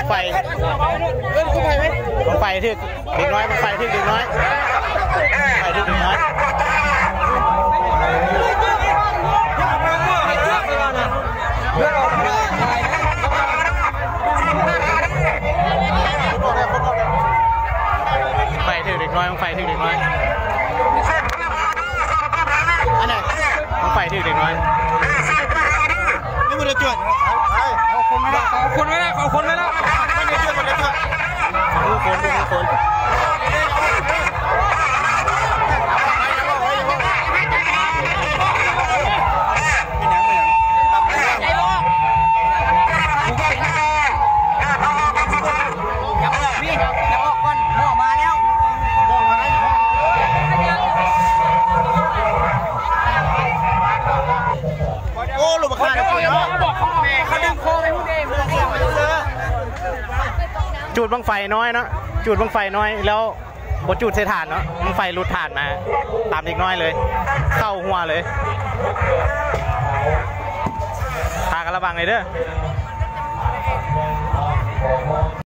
ໄຟ ບັ້ງໄຟຖືກເດັກນ້ອຍ ບັ້ງໄຟຖືກເດັກນ້ອຍ ບັ້ງໄຟຖືກເດັກນ້ອຍ ບັ້ງໄຟຖືກເດັກນ້ອຍ ບັ້ງໄຟຖືກເດັກນ້ອຍ ອັນໃດ ບັ້ງໄຟຖືກເດັກນ້ອຍ ນີ້ບໍ່ໄດ້ຈວດ ເອົາຄົນໄວ້ແລ້ວ ເອົາຄົນໄວ້ແລ້ວ ເອົາຄົນໄວ້ແລ້ວ ບໍ່ໄດ້ຈວດ ບໍ່ໄດ້ຈວດ ຄົນ ຄົນ ຄົນ ໂອ້ ລົງມາຂ້າງ ຈູດບັ້ງໄຟນ້ອຍເນາະ ຈູດບັ້ງໄຟນ້ອຍແລ້ວ ບໍ່ຈູດໃສ່ຖານເນາະ ບັ້ງໄຟຫຼຸດຖານມາ ຕາມເດັກນ້ອຍເລີຍ ເຂົ້າຫົວເລີຍ ພາກັນລະວັງເລີຍເດີ້.